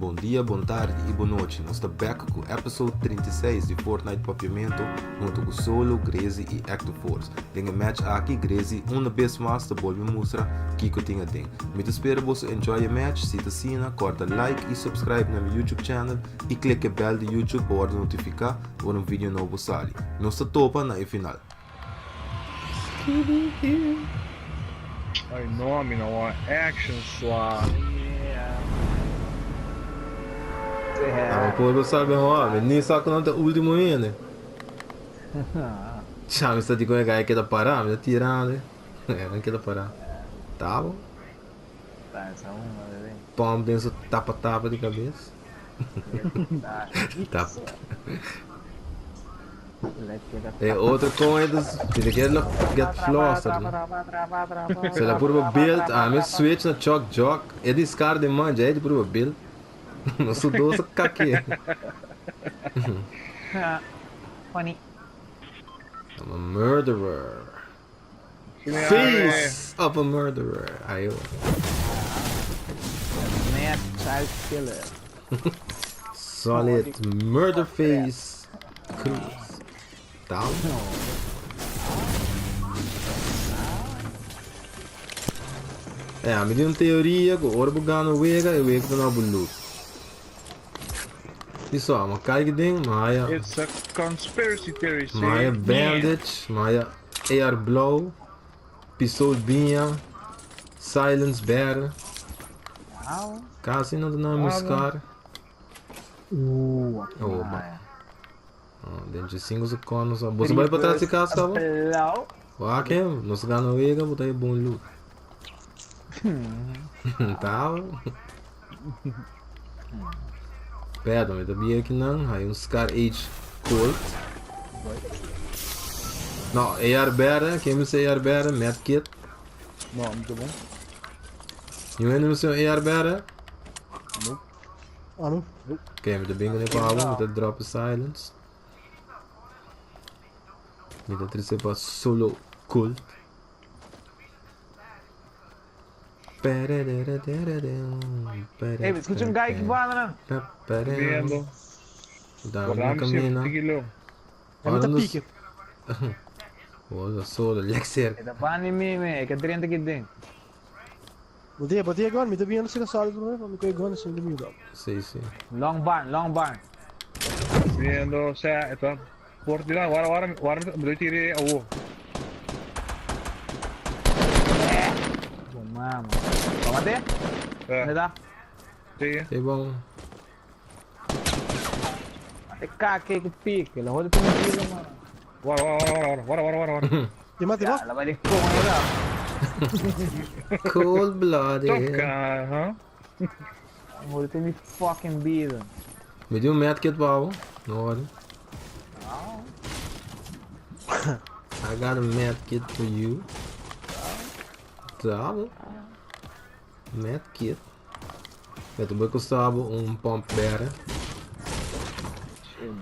Bon dia, bon tardi y bon nochi. Nos ta back cu episode 36 di Fortnite Papiamento hunto cu Solo, Grezi y Active Force. Den e match aki, Grezi una bes mas ta bolbe mustra kico tin aden. Mi ta spera boso enjoy e match, si ta asina, corda like y subscribe na mi YouTube channel y click e bell di YouTube pa wordo notifica ora un video nobo sali. Nos ta topa na e final. Ay no, mi no wou action swa. Amo por bo sabe ho, mi ni sa ku nan ta ultimo hende. Cha mi sa di kon e guy keda para, mi ta tirando. E nan keda para. Ta bo. Pump den su tapa tapa di kabes. Tapa. E otro con e dus tiene que lo get flustered. Se la purba build, a mi switch na chok jok. E di scar de man, ja e di purba build. No su dos kaki. Funny. I'm a murderer. Face of a murderer. Ayo. Mad child killer. Solid murder face. Cruz. Tal. É, mi tin un teoria ku ora bo gana wega, e wega ta na bo loot. Iso, ma kai den, ma haya. It's a conspiracy theory, see? Ma haya bandage, ma haya AR blauw, pistool binha, silence berde. Wow. Casi no ta na mi scar. Oh, ba. Oh, dentro de 5 secondo só. Você vai para trás de casa, tá bom? Blauw. Wak hem, nos gana wega, bo ta e bon loot. Tá bom? Perdão, mi ta bia aqui não. Hay un Scar H Colt. No, AR berde, quem me say AR berde? Medkit. No, mi ta bon. You ain't me say AR berde? Nope. Alo? Ok, mi ta bingo ne pa mi ta drop silence. Mi ta trece pa solo cult. Hey, escucha un guy que banda nan. Viendo. Dame camina. Ja, mi ta pique. Oh, solo, lexer. E ta banda mi, me, e ka drenta ki den. Bo dia, bo dia gun, mi ta viendo si sali por mi koe gun sin mi yuda. Sí, sí. Long barn, long barn. Viendo, o sea, esta por tira, guarda, guarda, guarda, me doy tire awo. Bom mama. Tómate. ¿Dónde está? Sí. Sí, bom. Mate kake ku pique, la jode tu mentira, mano. Guarda, guarda, guarda, guarda, guarda, guarda, guarda. Te mate, Ya, la vai de coño, da. Cold blooded. Top guy, huh? Jode tu mi fucking vida. Me di un medkit, babo. No worry. I got a medkit for you. Tá bom. Medkit. Eu também custava um pump berry.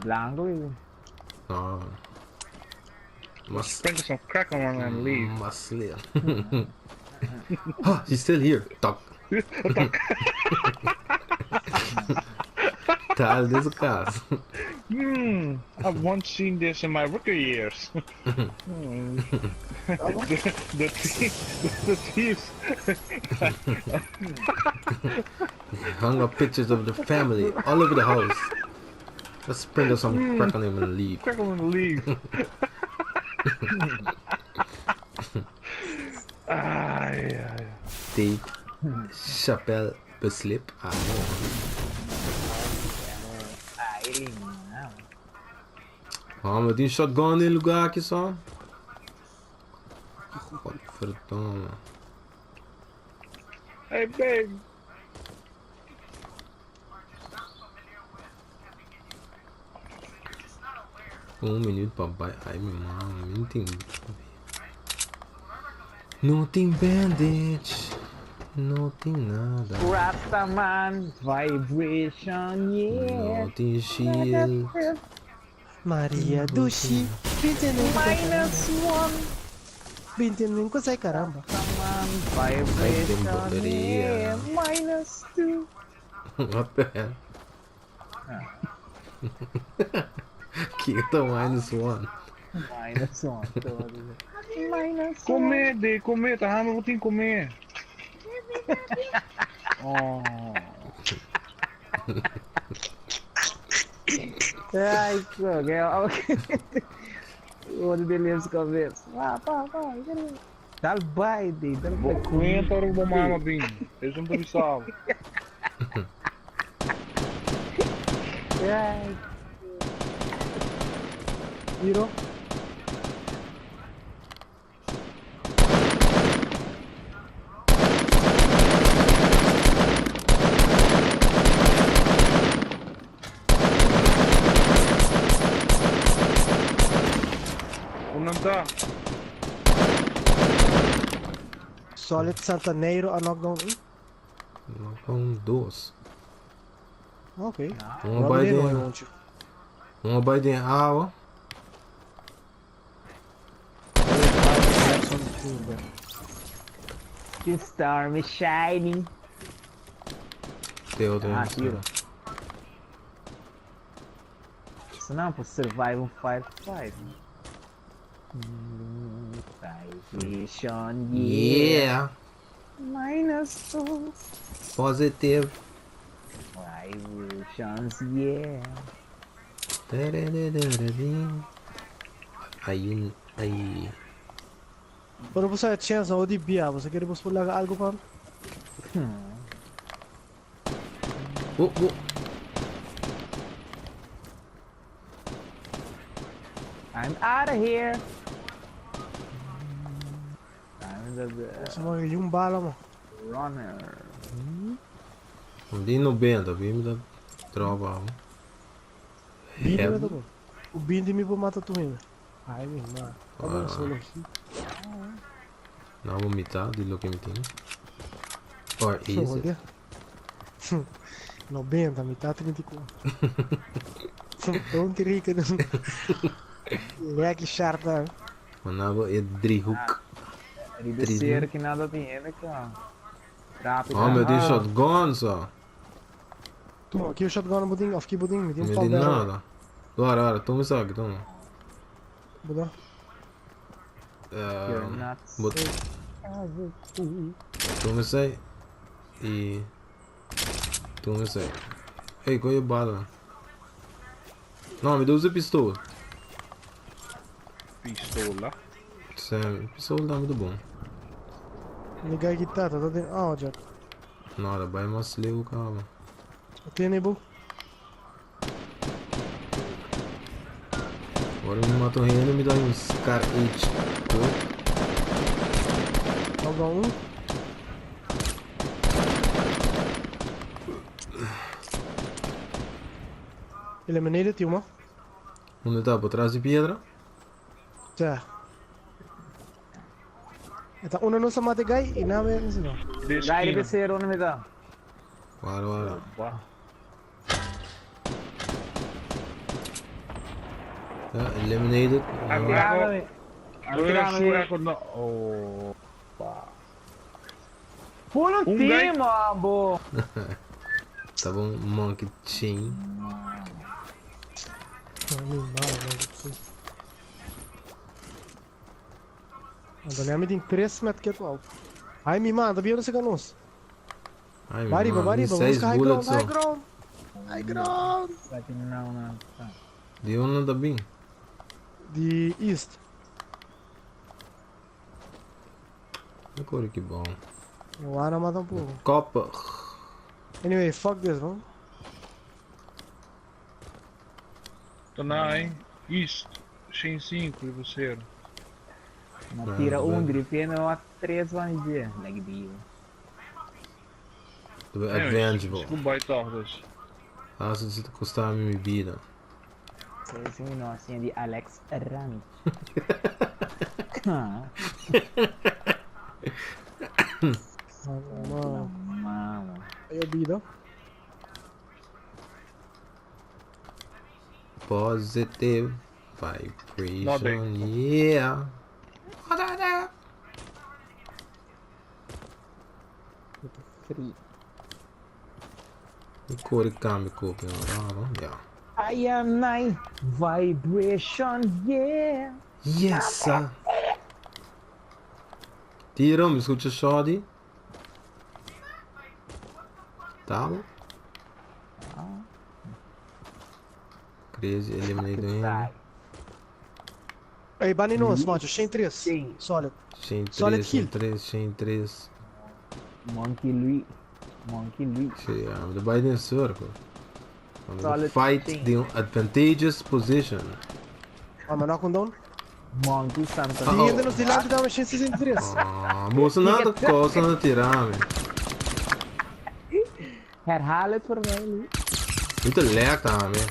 Blanco e. No. Mas Sprinkle some crack on one and leave. Mas Ah, he's still here. Tok. Tal desse caso. I've once seen this in my rookie years. The, the, the thieves. Hung up pictures of the family all over the house. Let's sprinkle some crack on him and leave. Crack on and leave. Ai, ai. Take Chapelle beslip. Ah, no. Ai, não. Ah, maar die shotgun in lugar aqui só. Godverdomme. Hey, babe. Um minuto papai. Ai, meu mano, não tem. Não tem bandage. Não tem nada. Rastaman vibration, yeah. Não tem shield. Maria Dushi, 29 Minus one. 29 sai caramba. Rastaman vibration, bateria. yeah. Minus two. What the hell? Kiko ta minus one. Minus one. Minus one. Come, de, come, ta hamber bo tin come. Oh. Ai, que Outro beleza cabeça. Pá, pá, pá. Dal bai, de, dal Bo bai. cuenta ora bo mama bin. Eso no te sabe. Ai, Tiro. Uno ta. Solid Santaneiro a knockdown 1. Knockdown 2. Ok. Un bai den, un bai den awa. The storm is shining. Te otro. Ah, tiro. Isso não, pô, survive um firefight. Vibration, yeah. Yeah. Minus two. Positive. Vibrations, yeah. Aí, aí. Pero você é chance ou de bia, você quer você laga algo pa? Oh, oh. I'm out of here. I'm the Você morre um bala, mo. runner. Di 90, bim da trova. Bindi É. me tá bom. O bindi me mata tu mesmo. Ai, minha irmã. Tá bom, solo aqui. Não vou mitad di lo que me tem. Or is it? 90, mitad 34. Don't rica. Lekker sharp daar. Maar nou é driehoek. Ribe ser que nada tem ele, cara. Rápido. Oh, meu Deus, shotgun só. Toma, aqui o shotgun buding, of ki buding, met Não die me di nada. Ora, ora, toma isso aqui, toma. Buda. You're Uh, nuts. bot, toma isso aí. E. Toma isso aí. Ei, qual é a bala? Não, me dá usa pistola. Pistola. Sam, pistola dá muito bom. Liga guitarra, dat in. Oh, Jack. Nada, vai mais leu, cara. Tem bu. Agora me matou rendo, me dá um Scar H. Knockdown 1. Eliminated, jongen. Onde tá? Por trás de pedra? Tá. Eta uno no se mate guy e nave não. De Dai, ribe esquina. ser onde me dá. Ora, ora. Opa. Ja, eliminated. Agora, agora Tirando sura con no. Opa. Pula Um um guy- team, bo. Tá bom, Monkey Chain. Dan heb je die 3 met kit op. Ai, mi man, dat ben je nos. Ai, Vai riba, mano, vai riba, seis busca high ground, bullets high só. ground. High ground. Vai ter não, não. Tá. De onde tá bem? Die East. Agora que bom. Eu amo mata um pouco. Copa. Anyway, fuck this, man. Tô na, hein? East. 105 e você. Ma tira Ah, um bem. drip e uma três van dia. Like dio. Advangeable. Desculpa, toch dus. Ah, se você custar a minha vida. Sei não, assim de Alex Rami. Ah, Mano, mano. aí vida. Positive vibration, yeah. Free. Mi kore kambia kopi un raro, ya. I am my vibration, yeah. Yes, sa. Tiro, mi skucha shodi. Tabo. Crazy eliminate him. Ey, bani nos, macho, 103. Sim. Solid. 103, Solid kill. 103, 103. Monkey Louis. Monkey Louis. Sí, I'm the Biden circle. I'm the Solid fight thing. the advantageous position. Ah, ma knock un down. Monkey Santa. Oh. Tin hende nos dilanti dame 163. Ah, moça nada cosa na tirame. Herhaal het voor mij, Louis. Niet te lekker aan, man.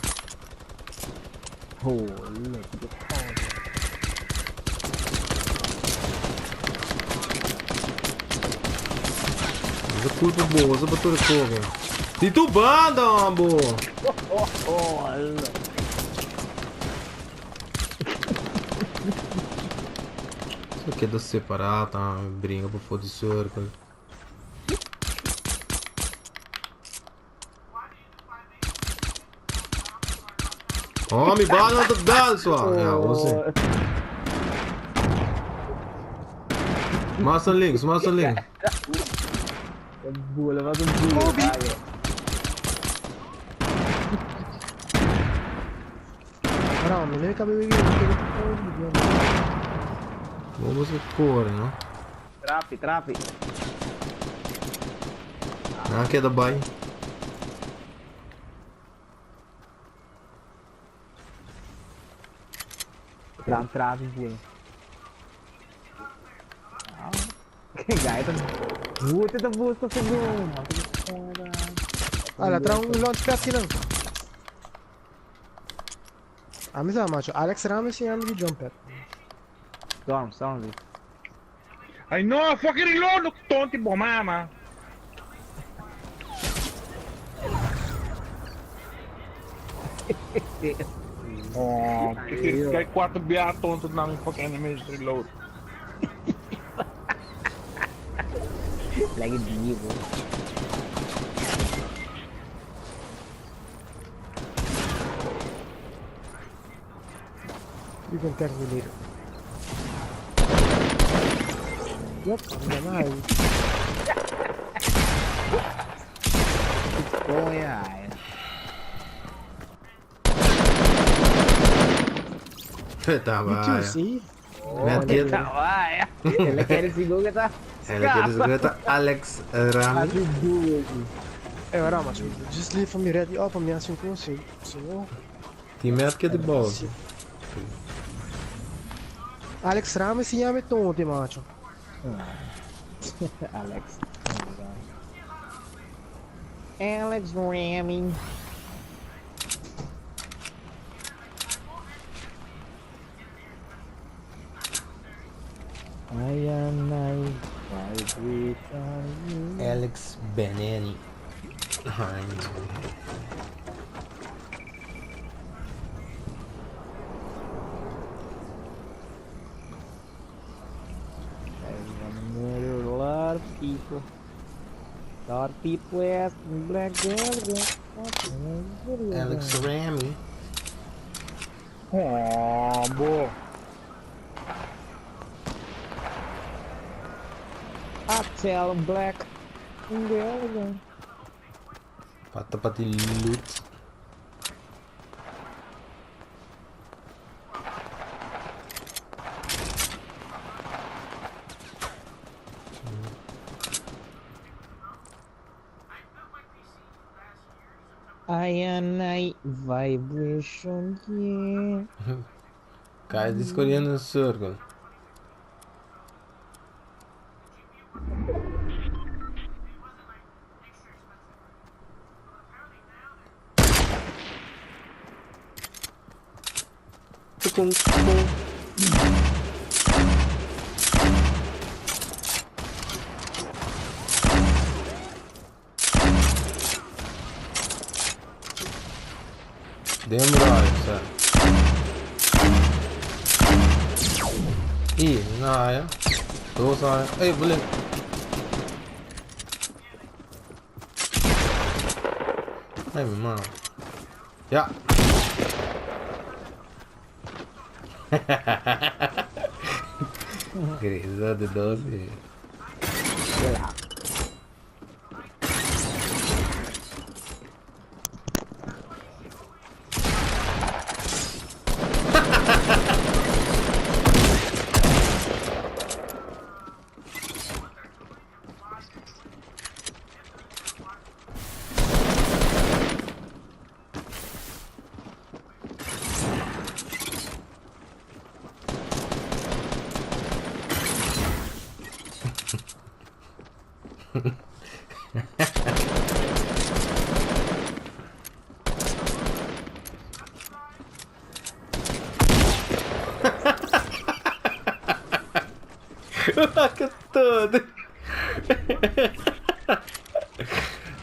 Oh, lekker. Mas a culpa boa, só pra tu recorrer. Di tu banda, bo. Oh, hallo. Só queda separado, tá? Brinca pra fora de circle. Oh, mi banda te dal, swa. Ja, você. Master links, master links. Bola, wat een boel. Ora, mi ne cabe bebe. Vamos a correr, no? Trapi, trapi. Ah, queda bem. Trap, trapi, bola. Kijk, hoe het de boost te doen. Ah, la tra un launch pad kinan. Ah, mi sa, macho. Alex Ramos y Andy jump pad. Storm, storm. Louis. Ay no, fucking reload, look tonti bo mama. Oh, kijk kwart bia tonto na mi fucking enemies reload. Lekker dier, bro. You can thank me later. Yep, I'm gonna hide. Oh ja. Tá You too, bem. see? Met kid. Ja, Lekker is die ook Ela quer dizer Alex Rami. Eh, ora, macho. Just leave for me ready up, mi hace un consigo. So, Tem met kid de bola. Alex Ramos si llama tonto, macho. Alex. Alex Ramy. I am night vibration. Alex Benani. Ai, I wanna murder a lot of people. A lot of people ask me black girl. Alex Rami. Oh, bo. I tell 'em black girl. Pata pati loot. I am night vibration, yeah. Cai escolhendo o circle. Tum, tum. Demora, sério. Ih, na área. Dos área. Ei, bullet. Ai mi mama. Ja. Grisa de 12. Wak todo.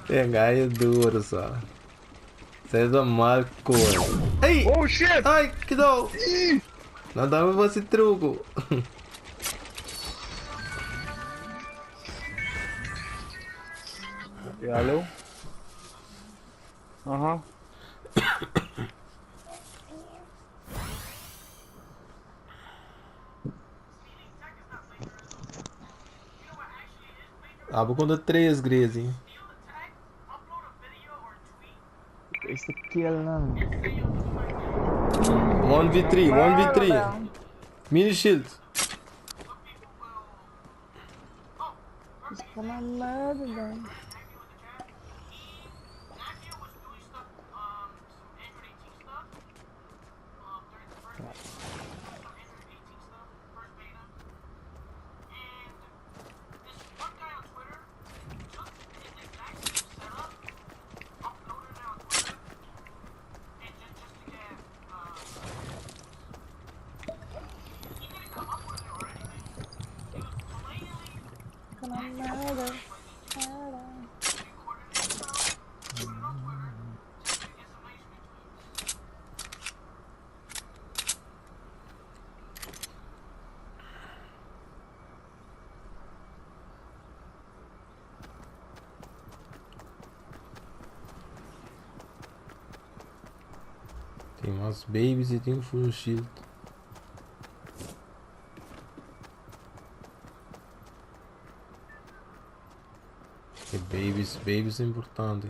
Tenga duro só. Você é mal cor. Ei! Oh shit! Ai, que dor! Não dá pra você truco. E alô? Aha. Abo conta 3 Grezi. Este kill nan. 1v3, 1v3. Mini shield. Come on, murder. Come on, murder. Murder. Tin mas babies y tin full shield. E babies, babies importante.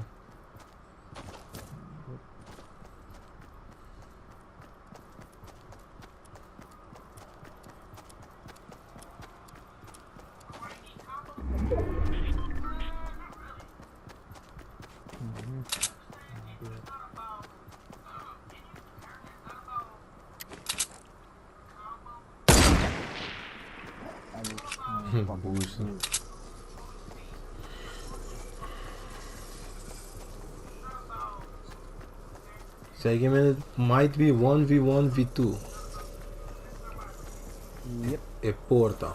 Busa. Segment might be 1v1 v2. Yep. E porta.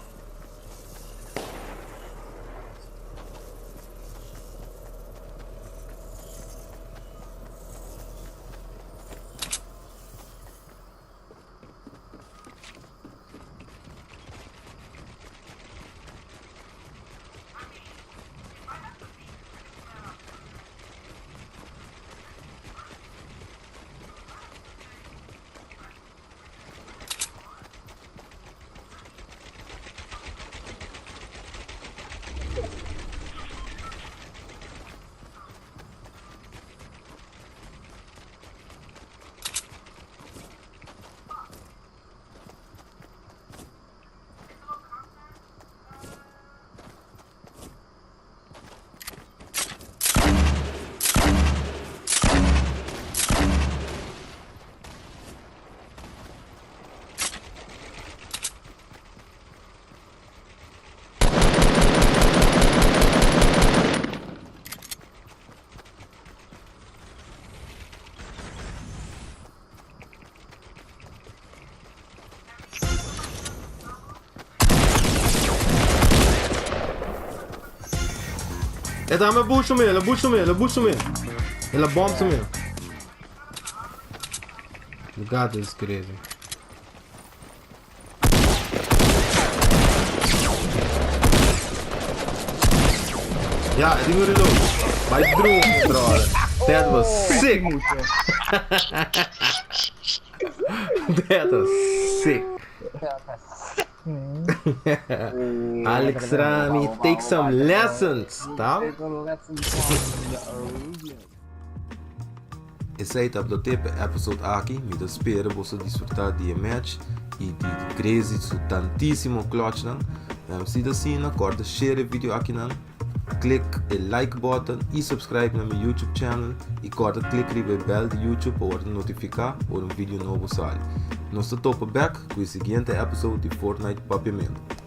E ta me bush me, el bush me, el bush me. El a bomb me. You got this crazy. Ja, e tin un reload. Bai droog, brother. That was sick. That was sick. Alex Rami, take some lessons, ta? Esey tabata te pa e episode aki, mi ta spera boso disfruta di e match y di Crazy su tantisimo clutchnan. Si ta asina, corda share e video akinan, click e like button y subscribe na mi YouTube channel y corda click riba e bell di YouTube pa wordo notifica ora un video nobo sali. Nos ta topa bek cu e siguiente episode di Fortnite Papiamento.